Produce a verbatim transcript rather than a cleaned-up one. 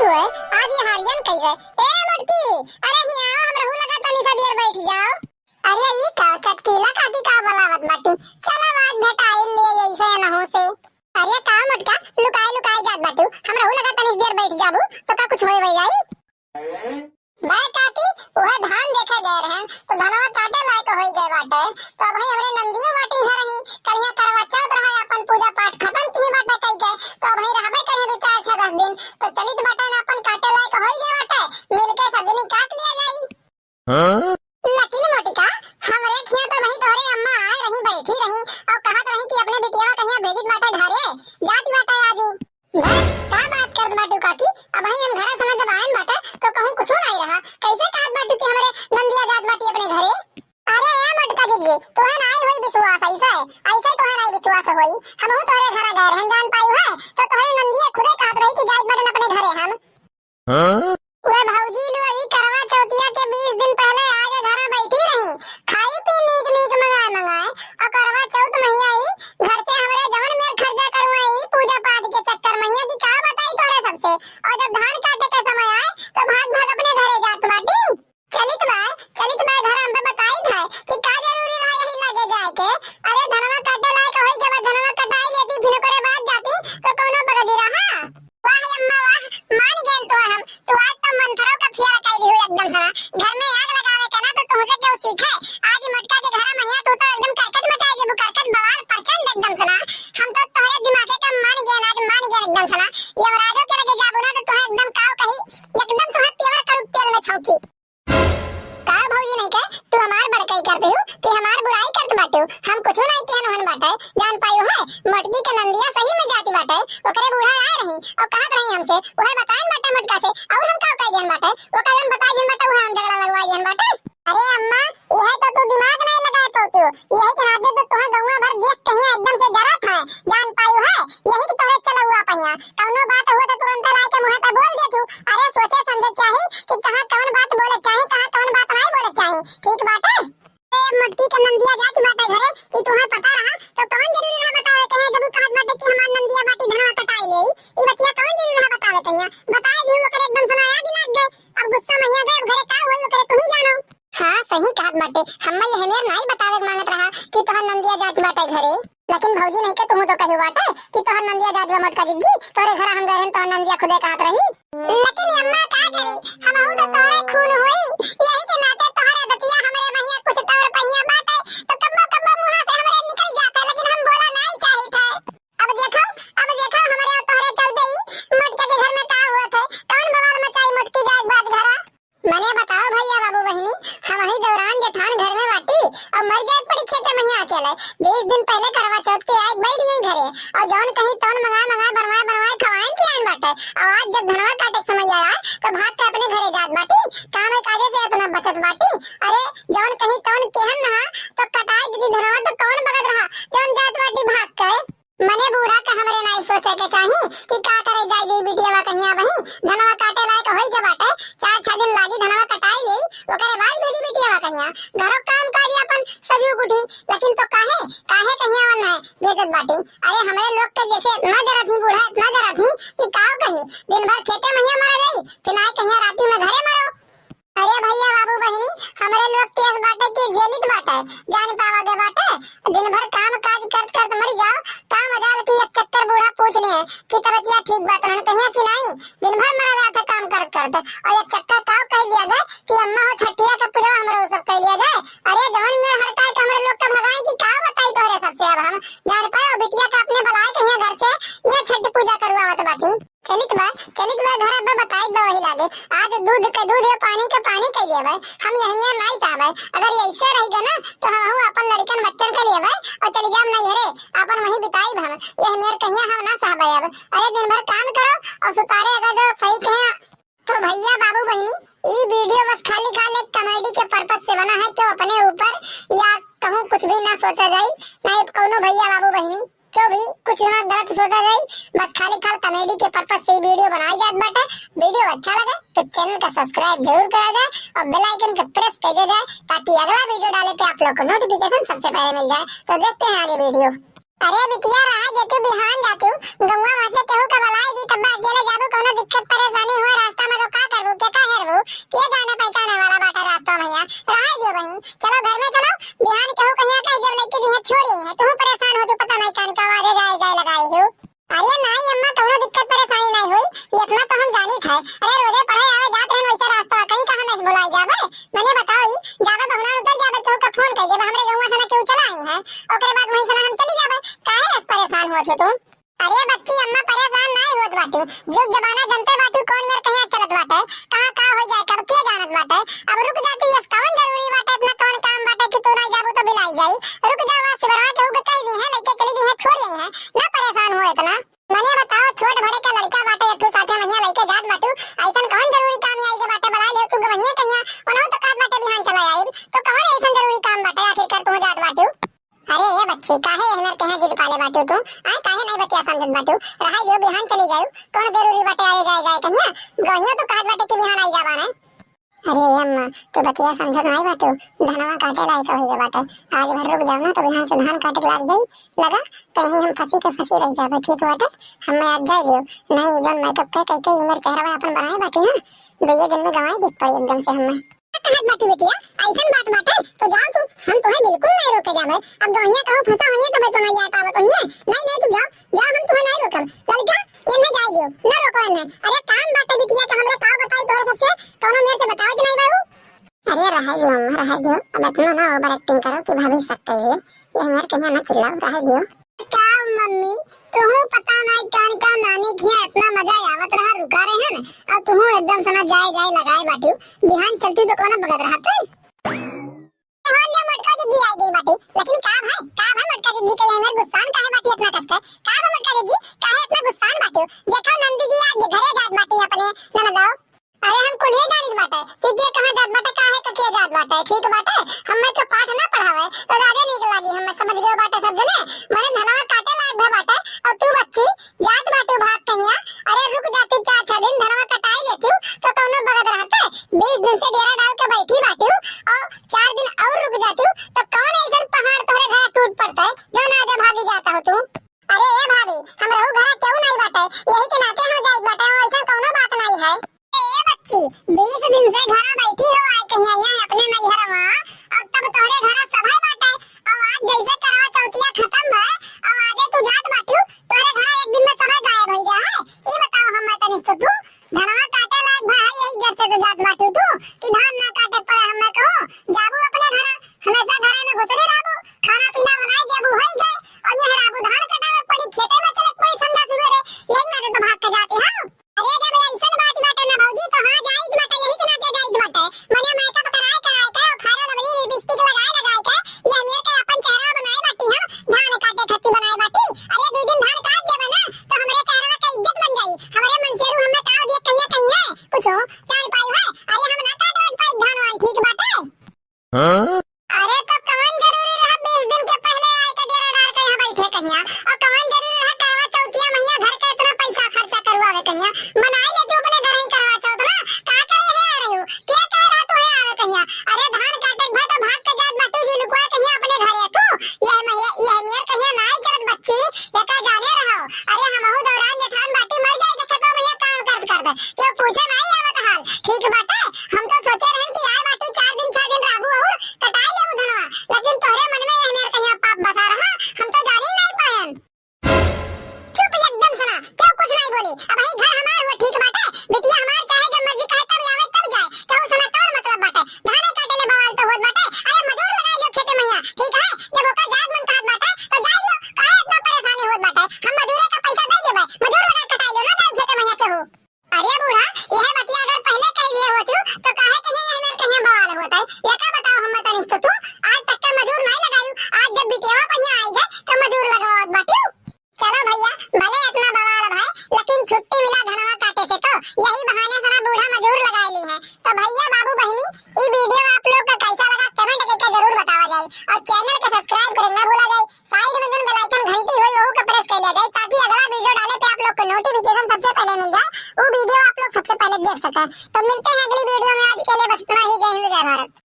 ओए, आज ये हारियन कइसे? ए मोटकी, अरे हियाँ आओ, हमरहू लगा तनी सा देर बैठ जाओ। अरे ई का चटकीला काकी का बोलावत बाटी? चलो आज भेटाइल लिए ऐसे अनहू से। अरे का मोटका, लुकाए लुकाए जात बाटू, हमरहू लगा तनी देर बैठ जाबू तो का कुछ होए वही जाई? बे काकी, उहे धान देखे गए रहन, तो धनवा काटे लायक होई गए बाटे। तो अबहीं हमरे नंदियो बाटी घर ही, कलिया करवा चौथ रहा, अपन पूजा पाठ खत्म की बाटे कई के, तो अबहीं रहबे करिए दो चार छह दस दिन। तो चलित बाटे ना, अपन काटे लायक होई गए बाटे, मिलके सब जनी काट लिया जाई। हाँ? लेकिन मोटिका, हमरे खिया तो वही तोहरे अम्मा आए रही, बैठी रही और कहत रही कि अपने बिटिया कहिया भेजित बाटे घरे, जाती बाटे आजू। बे, का बात करत बाटू काकी? अबहीं हम घरा से जब आयन बाटे, तो कहूँ कुछो नाई रहा। कैसे कहत बाटू कि हमरे नंदिया जात बाटी अपने घरे? अरे ए मोटका जिज्जी, तुहे नाई होई विश्वास ऐसे, ऐसे तुहे नाई विश्वास होई। हमहू तोहरे घरा गए रहन जान पायू है, तो तोहरे नंदिया खुदे कहत रही कि जात बाटन अपने घरे हम। हाँ? वे भौजी लो ई करवा चौथिया के बीस दिन पहले आगे घरा बैठी रही, खाई पी नीक नीक मंगाए मंगाए, और करवा चौथ मइया ई घर से हमरे जवन मेर खर्चा करवाई पूजा पाठ के चक्कर मइया की का बताई तोहरे सबसे। और जब धान काटे के समय आए तो भाग भाग अपने घरे जात बाटी। चलित बा, चलित बा घर हम पे बताई था कि का जरूरी रहा यही लगे जाए के। अरे धनवा काटे लायक होई के बाद धनवा कटाई लेती, फिर ओकरे बाद जाती तो कौनो बगदी रहा। वाह अम्मा वाह, मान गए तो हम। तू आज तो मंत्रों का फेरा कर दी हो एकदम से ना। घर में आग लगावे के ना तो तुमसे क्यों सीखे। आज मोटका के घर में तू तो एकदम करकट मचाई देबू, करकट बवाल प्रचंड एकदम से ना। हम तो तोहरे दिमागे का मान गए ना, आज मान गए एकदम से ना। यमराजो के लगे जाबू ना तो तुहे एकदम काव कही, एकदम तुहे प्योर कड़ू तेल में छौंकी। का भौजी नहीं के, तू हमार बड़काई करत हू कि हमार बुराई करत बाटू? हम कुछो नहीं कहन हन बाटे, जान पायू है, मोटकी के नंदिया सही में जाती बाटे, ओकरे बूढ़ा आए रही और कहत रही हमसे, वह बताएन बाटे मोटका से, और हम का कह दिहन बाटे, वो कहन बता दिहन बाटे, वह हम झगड़ा लगवा दिहन बाटे। अरे अम्मा, यह तो तू दिमाग नहीं लगाए पौती हो, यही के नाते तो तुहे गौवा भर देख कहीं एकदम से जरत है, जान पायू है, यही के तोहरे चला हुआ पहिया, कौनो बात हुआ तो तुरंत लाए के मुँह पे बोल देत हू। अरे सोचे समझे चाही कि कहाँ कौन बात बोले चाही, कहाँ कौन बात नहीं बोले चाही। ठीक बाटे? ए मोटकी के नंदिया जाति बाटे घरे, ई तुहे पता रहा तो कौन जरूरी रहा बतावे के है, जब उ कहत बाटे कि हमार नंदिया बाटी धनवा कटाई ले, ई बतिया कौन जरूरी रहा बतावे के है? बताए दी ओकरे एकदम से ना आग लग गए। अब गुस्सा में हिया गए, अब घरे का होई ओकरे तू ही जानो। हाँ सही कहत बाटे, हम्मा ये हमेर नाई बतावे के मांगत रहा कि तोहर नंदिया जाति बाटे घरे। लेकिन भौजी नहीं के तुहू तो कही बाटे कि तोहर नंदिया जात बा मोटका जिज्जी, तोहरे घरा हम गए रहन तोहर नंदिया खुदे कहत रही। लेकिन अम्मा का करी, हमहू तो तोहरे खून हुई, यही के नाते तोहरे दतिया हमरे बहिया कुछ तौर पहिया बाटे, तो कब्बो कब्बो मुँहा से हमरे निकल जात है, लेकिन हम बोला नहीं चाहित है। अब देखो, अब देखो हमरे और तोहरे चलते ही मोटका के घर में का हुआ था, कौन बवाल मचाई मोटकी जाए बाद घरा। मने बताओ भैया बाबू बहिनी, हम ही दौरान जेठान घर में बाटी और मर जाए पड़ी खेते में यहाँ अकेले। बीस दिन पहले करवा चौथ के आए बैठ गई घरे और जौन कहीं तौन मंगाए मंगाए बनवाए बनवाए खवाएन पियाएन बाटे। और आज जब धनवा काटे के समय आया तो भाग के अपने घरे जात बाटी, काम काजे से इतना बचत बाटी। अरे जौन कहीं तौन केहन रहा तो कटाई दीदी धनवा तो कौन बगत रहा जौन जात बाटी भाग के। मने बूढ़ा का हमरे नाई सोचे के चाही कि का करे जाए दी बिटियावा कहिया वही धनवा काटे लायक होई के बाटे, चार छह दिन लागी धनवा कटाई लेई, ओकरे बाद भेजी बिटियावा कहिया। घरो काम काज अपन सजू गुठी, लेकिन तो काहे, काहे कहिया वन है भेजत बाटी। अरे हमरे लोग के देखे इतना जरत ही बूढ़ा, इतना जरत ही कि काव कही, दिन भर खेते में हिया मरा जाई, फिर नाई कहिया राती में घरे मरो। अरे भैया बाबू बहिनी, हमरे लोग केस बाटे कि जेलित बाटे, जान पावा दे बाटे, दिन भर काम काज करत करत मरी जाओ, का मजाल कि एक चक्कर बूढ़ा पूछ लिए कि तबीयत ठीक बा, तो हम कहिया कि नहीं, दिन भर मरा जात है काम करत करत, और एक चक्कर काव कह दिया गए कि अम्मा हो छठिया का पूजा हमरो सब कह लिया जाए। अरे जवन में हड़काए के हमरे लोग का भगाई कि का बताई तोहरे सबसे, अब हम जान पाए और बिटिया का अपने बुलाए कहिया घर से, ये छठ पूजा करवावत बाटी। चलित बा, चलित बा, घर अब बताई दो वही लागे। आज दूध के दूध या पानी के पानी कह दिया भाई। हम यही में नाई चाहबे। अगर ये ऐसे रही गए ना, तो हम हूँ अपन लड़कन बच्चन के लिए भाई और चली जाम नहीं हरे, अपन वहीं बिताई हम। यह मेर कहिया हम ना चाहबे अब। अरे दिन भर काम करो और सुतारे अगर जो सही कहे। तो भैया बाबू बहिनी, ई वीडियो बस खाली खाली एक कॉमेडी के पर्पस से बना है, क्यों अपने ऊपर या कहूँ कुछ भी ना सोचा जाए, ना ये कौनो भैया बाबू बहिनी क्यों भी कुछ ना गलत सोचा जाए, बस खाली खाल कॉमेडी के पर्पस से ही वीडियो बनाई जात बाटे। वीडियो अच्छा लगे तो चैनल का सब्सक्राइब जरूर करा जाए और बेल आइकन का प्रेस कर दिया जाए, ताकि अगला वीडियो डाले पे आप लोग को नोटिफिकेशन सबसे पहले मिल जाए। तो देखते हैं आगे वीडियो। अरे बिटिया रहा जे तू बिहान जातू, गौवा में से केहू का बुलाई दी, तब अकेले जाबू, कौनो दिक्कत परेशानी हुआ है। अरे रोजे पढ़े आवे जात रहन वैसे रास्ता, कहीं कहाँ में से बुलाई जाबे? मने बताओ ई, जाबे बहुना उतर जाबे, केहू का फोन कर देबे, हमरे गौवा से ना केहू चला आई है, ओकरे बाद वहीं से ना हम चली जाबे, काहे ऐसे परेशान होत हो तू? अरे बच्ची, अम्मा परेशान नाहीं होत बाटी, जुग जमाना जनते बाटी कौन मेर कहिया चलत बाटे, कहाँ का हो जाए, कब के जानत बाटे। अब रुक जाती, यस कवन जरूरी बाटे, इतना कवन काम बाटे कि तू नाहीं जाबू तो बिलाई जाई। रुक जाओ, आज सिबरवा केहू के कह दी है, लइके चली गई है, छोड़ आई है, ना परेशान हो इतना। मने बताओ, छोट भरे का लड़का बाटे, एक ठो साथे मइया लइके जात बाटू, अइसन कौन जरूरी काम आई के बाटे, बला ले तू गवहिए कहिया, ओनहु तो कहत बाटे बिहान चला आइब, तो कौन अइसन जरूरी काम बाटे आखिरकार तू जात बाटू? अरे ए बच्ची, काहे एहनर के यहाँ जिद पाले बाटू तू? आय, काहे नहीं बतिया समझत बाटू? रहाई दियो, बिहान चली जायू, कौन जरूरी बाटे आवे जाए जाए कहिया, गवहियो तो कहत बाटे कि बिहान आई जाबा ने। अरे अम्मा, तू बतिया समझत नाई बाटू, धनवा काटे लायक होई गए बाटे। आज भर रुक जाओ ना, तो बिहान से धान काटे के लाग जाई, लगा, तो यहीं हम फंसी के फंसी रह जाबे, ठीक बाटे? हमें आज जाए दियो, नहीं जौन मेकअप के कह के इमर चेहरा अपन बनाए बाटी ना, दुइये दिन में गंवाई दिख पड़ी एकदम से हमें। का कहत बाटी बिटिया, अइसन बात बाटे, तो जाओ तू, हम तोहे बिल्कुल नहीं रोके जाबे। अब गवहिया कहूँ फंसा होइए, तबे तो नहीं आ पावत होइए। नहीं, नहीं, तू जाओ, जाओ, हम तोहे नहीं रोकब। ललिता, इन्हें जाए दियो, ना रोको इन्हें। अरे काम बाटे बिटिया, तो हमरा का बताई तोहरे सबसे, कौनो मेर से बतावे के नहीं बाबू। अरे रहे दियो अम्मा, रहे दियो, अब इतना ना ओवर एक्टिंग करो कि भाभी शक करिए। ये मेर कहिया ना चिल्लाओ, रहे दियो। का मम्मी, तुहू पता नहीं कान का नानी के यहाँ इतना मजा आवत रहा, रुका रहे हैं ना, और तुहू एकदम सना जाए जाए लगाए बाटियो, बिहान चलती तो कौन बगत रहा तू? हो ले मोटका दीदी आई गई बाटी, लेकिन का भाई, का भाई मोटका दीदी के यहाँ मेर गुस्सान काहे बाटी इतना कस के? का भाई मोटका दीदी, काहे इतना गुस्सान बाटियो? देखो नंदी जी आज घरे जात बाटी अपने ननदो। अरे हम कुलिये जानित बाटे कि के कहाँ जात बाटे, काहे का के जात बाटे, ठीक बाटे? हमें तो पाठ ना पढ़ावे तो ज्यादा नीक लागी, हमें समझ गए बाटे सब जने। मने धनवा काटे लायक भा बाटे और तू बच्ची जात बाटे भाग कहिया। अरे रुक जाती चार छह दिन, धनवा कटाई लेती हूँ तो कौनो बगत रहते। बीस दिन से डेरा डाल के बैठी बाटी हूँ और चार दिन और रुक जाती हूँ तो कौन ऐसन पहाड़ तोहरे घर टूट पड़ता है जो ना आगे भागी जाता हो तू? अरे ए भाभी, हमरहू घरा केहू नाई बाटे, यही के नाते हम जाइत बाटे, ऐसा कौनो बात नाई है। ए बच्ची, बीस दिन से घरा बैठी हो, आए कहीं आई है अपने नैहरवा, और तब तोहरे घरा सभा बाटे, और आज जैसे करवा चौथिया खत्म है, और आजे तू जात बाटू, तोहरे घरा एक दिन में सभा गायब हो गया है। ई बताओ हमें तनी तो तू, धनवा काटे लायक भाई यही जैसे तो जात बाटू तू, कि धान ना काटे पड़े हमें कहूँ, जाबू अपने घरा, हमेशा घरे में घुसरी रहबू, खाना पीना बनाई देबू होई गए, और ये रहबू धान कटावे पड़ी, खेते में चले पड़ी ठंडा सुबेरे, यही ना तो भाग के जाती हम। अरे जब ऐसन बात बाटे ना भौजी, तो हाँ जाइत बाटे, यही के नाते जाइत बाटे। मने मेकअप कराए कराए के, और फेयर लवली लिपस्टिक लगाए लगाए के, ये मेर के अपन चेहरा बनाए बाटी हम, धान काटे खत्ती बनाए बाटी। अरे दो दिन धान काट देबे ना, तो हमरे चेहरा का इज्जत बन जाई। हमरे मनसेरू हमें का दिए कहिया कहीं है, कुछ जान पाई है। अरे हम ना काट वाट पाई धान वान, ठीक बाटे। हाँ? अरे तो कवन जरूरी रहा बीस दिन के पहले आए के डेरा डाल के यहाँ बैठे कहिया? और कवन जरूरी रहा करवा चौथिया मइया घर के इतना पैसा खर्चा करवावे कहिया? मनाई लेती अपने घर ही करवा चौथ ना, का करे है आ रही हो? के कह रहा तू है आवे कहिया? अरे धान काटे के भा तो भाग के जात बाटू जी लुकुआ कहिया अपने घरे तू? ये मइया, ये मेर कहिया नाई चलत बच्ची, ये का जाने रहो? अरे हमहू दौरान जेठान बाटी मर जाए देखे तो मइया काम करत करत, क्यों पूछे नाई आवत हाल, ठीक बाटे? हम तो सोचे रहन कि आए बाटी चार दिन, छह दिन रहबू और कटाई लेबू धनवा, लेकिन तोहरे मन में यह मेर कहिया पाप बसा रहा, हम तो जानिन नाई पायन। चुप एकदम सना, क्यों कुछ नाई बोली? अब ही घर हमार हुआ ठीक बाटे, बिटिया हमार चाहे जब मर्जी कहे तब आवे तब जाए, क्यों सना कौन मतलब बाटे? धाने काटे ले बवाल तो होत बाटे, अरे मजूर लगाई लो खेते मइया, ठीक है? जब ओकर जात मन कहत बाटे तो जाई लो, काहे इतना परेशानी होत बाटे? हम मजूरे का पैसा दे देबे, मजूर लगा कटाई लो ना, जाए खेते मइया केहू। अरे बूढ़ा, यह बतिया अगर पहले कह दिए होती तो काहे कहिए यह मेर कहिए बवाल होता है? ये का बताओ हम तनी तो तू आज तक के मजूर नहीं लगायू, आज जब बिटियावा पहिया आई गए तो मजूर लगवावत बाटियो। चलो भइया, भले इतना बवाल भाई, लेकिन छुट्टी मिला धनवा काटे से तो यही बहाने सना बूढ़ा मजूर लगाए ली है। तो भइया बाबू बहिनी, ई वीडियो आप लोग का कैसा लगा कमेंट करके जरूर बतावा जाए और चैनल का सब्सक्राइब करे ना भूला जाए। साइड में जौन बेल आइकन घंटी होई, ओहू के प्रेस कर लिया जाए, ताकि अगला वीडियो डाले पे आप लोग को नोटिफिकेशन सबसे पहले मिल जाए, वो वीडियो आप लोग सबसे पहले देख सकें। तो मिलते हैं अगली वीडियो में, आज के लिए बस इतना ही। जय हिंद, जय भारत।